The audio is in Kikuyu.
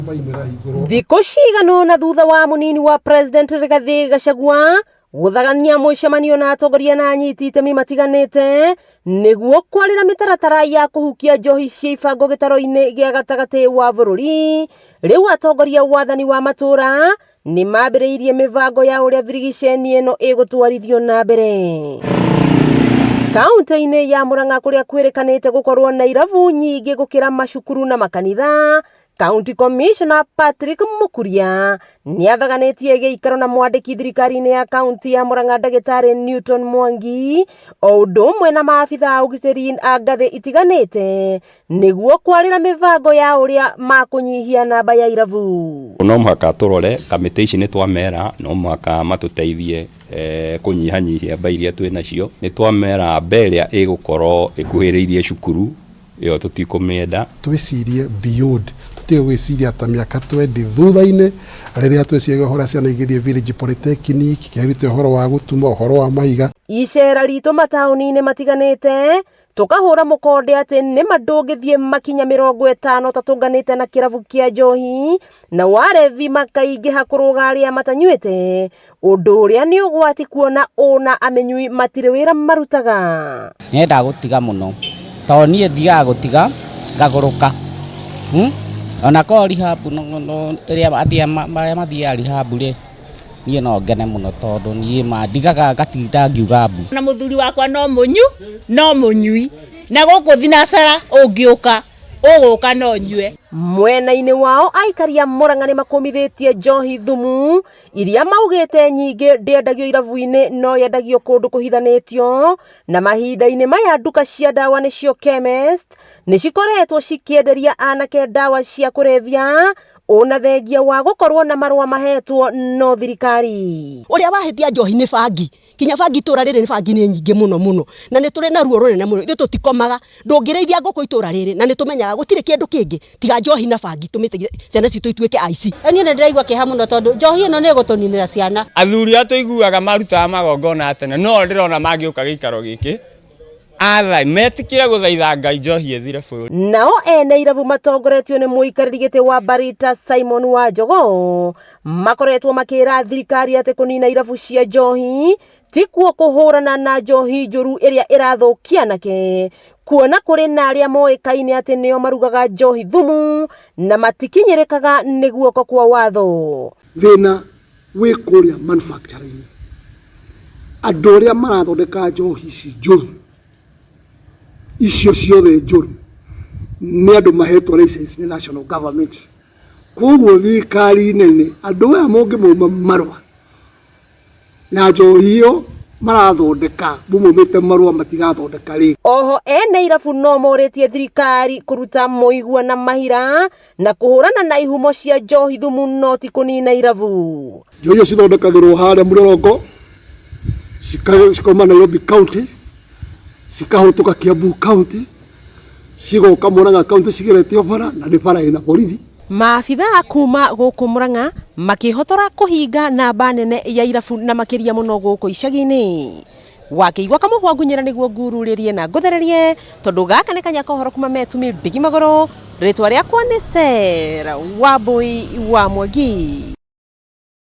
Thikũ cigana ũna thutha wa mũnini wa President Rigathĩ Gachagua gũthagania mũcemanio na atongoria na anyiti itemi matiganĩte nĩguo kwarĩra mĩtaratara ya kũhukia njohi cia ibango gĩtaro-inĩ gĩa gatagatĩ wa bũrũri, rĩu atongoria wathani wa matũra nĩ mambĩrĩirie mĩbango ya ũrĩa birigiceni ĩno ĩgũtwarithio na mbere. Kaunti-inĩ ya Murang'a kũrĩa kwĩrĩkanĩte gũkorwo na irabu nyingĩ gũkĩra macukuru na makanitha, County Commissioner Patrick Mukuria nĩathaganĩtie gĩikaro na mwandĩki thirikari-inĩ ya kaunti ya Murang'a ndagĩtarĩ Newton Mwangi o ũndũ ũmwe na maabitha a ũgitĩri a ngathĩ itiganĩte nĩguo kwarĩra mĩbango ya ũrĩa makũnyihia namba ya irabu. No mũhaka tũrore kamĩtĩ ici nĩ twamera no mũhaka matũteithie kũnyihanyihia mba iria twĩ nacio. Nĩ twamera mba ĩrĩa ĩgũkorwo ĩkuhĩrĩirie cukuru ĩyo tũtikũmĩenda. Twĩcirie beyond, tũtige gwĩciria ta mĩaka 20 thutha-inĩ rĩrĩa twĩciragia ũhoro ciana igĩthiĩ village polytechnic kerute ũhoro wa gũtuma, ũhoro wa mahiga. Icera ritũ mataũni-inĩ matiganĩte tũkahũra mũkonde atĩ nĩma ndũngĩthiĩ makinya 50 tatũnganĩte na kĩrabu kĩa njohi na warevi makaingĩha kũrũga arĩa matanyuĩte, ũndũ ũrĩa nĩ ũgwati kuona ũna amĩnyui matirĩ wĩra marutaga. Nyendaga gũtiga mũno tondũ niĩ thiaga gũtiga ngagũrũka, ona korwo rehab ĩrĩa arĩa mathiaga rehab rĩ, niĩ no ngene mũno tondũ niĩ ma ndigaga ngatinda ngiuga mbu. Na mũthuri wakwa no mũnyu no mũnyui na gũkũ thinacara ũngĩũka ũgũka no nyue. Mwena-inĩ wao aikari a Murang'a nĩ makũmithĩtie njohi thumu iria maugĩte nyingĩ ndĩendagio irabu-inĩ no yendagio kũndũ kũhithanĩtio, na mahinda-inĩ maya nduka cia ndawa nĩcio chemist nĩ cikoretwo cikĩenderia anake ndawa cia kũrebia ona thengia wa gũkorwo na marũa mahetwo no thirikari. Ũrĩa wahĩtia njohi nĩ bangi, kinya bangi itũra rĩrĩ nĩ bangi nĩ nyingĩ mũno mũno, na nĩ tũrĩ na ruo rũnene mũno, ithuĩ tũtikomaga, ndũngĩrĩithia ngũkũ itũra rĩrĩ na nĩ tũmenyaga gũtirĩ kĩndũ kĩngĩ tiga njohi na bangi tũmĩte ciana citũ ituĩke aici. Niĩ nĩ ndĩraigua kĩeha mũno tondũ njohi ĩno nĩ ĩgũtũninĩra ciana. Athuri a tũiguaga marutaga magongona tene no ndĩrona mangĩũka gĩikaro gĩkĩ athai metikire gũthaitha Ngai njohi ĩthire bũrũri. Nao ene irabu matongoretio nĩ mũikarĩri gĩtĩ wa Barita Simon Wanjogoo makoretwo makĩra thirikari atĩ kũnina irabu cia njohi tikuo kũhũrana na njohi njũru ĩrĩa ĩrathũkia anake, kuona kũrĩ na arĩa moĩkaine atĩ nĩo marugaga njohi thumu na matikinyĩrĩkaga nĩ guoko kwa watho. Thĩna wĩ kũrĩa manufacturing, andũ arĩa marathondeka njohi ici njũru, icio ciothe njũru nĩ andũ mahetwo license nĩ national government. Koguo thirikari nene andũ aya mũngĩmauma marũa na njohi ĩyo marathondeka mũmaumĩte marũa matigathondeka rĩngĩ. Oho ene irabu no morĩtie thirikari kũruta mũigua na mahira na kũhũrana na ihumo cia njohi thumu no ti kũnina irabu. Njohi icio cithondekagĩrwo harĩa Mũroroko, cikauma Nairobi County, cikahũtũka Kiambu County, cigoka Murang'a County cigeretio bara na nĩ bara ĩna borithi. Maabithaa kuma gũkũ Murang'a makĩhotora kũhinga namba nene ya irabu na makĩria mũno gũkũ icagi-inĩ. Wakĩigua kamũhwa ngunyĩra nĩguo ngururĩrie na ngũthererie tondũ gaka nĩ kanya kohoro kuma Metumi ndigi magũrũ. Rĩtwa rĩakwa nĩ Sarah Wambui wa Mwangi.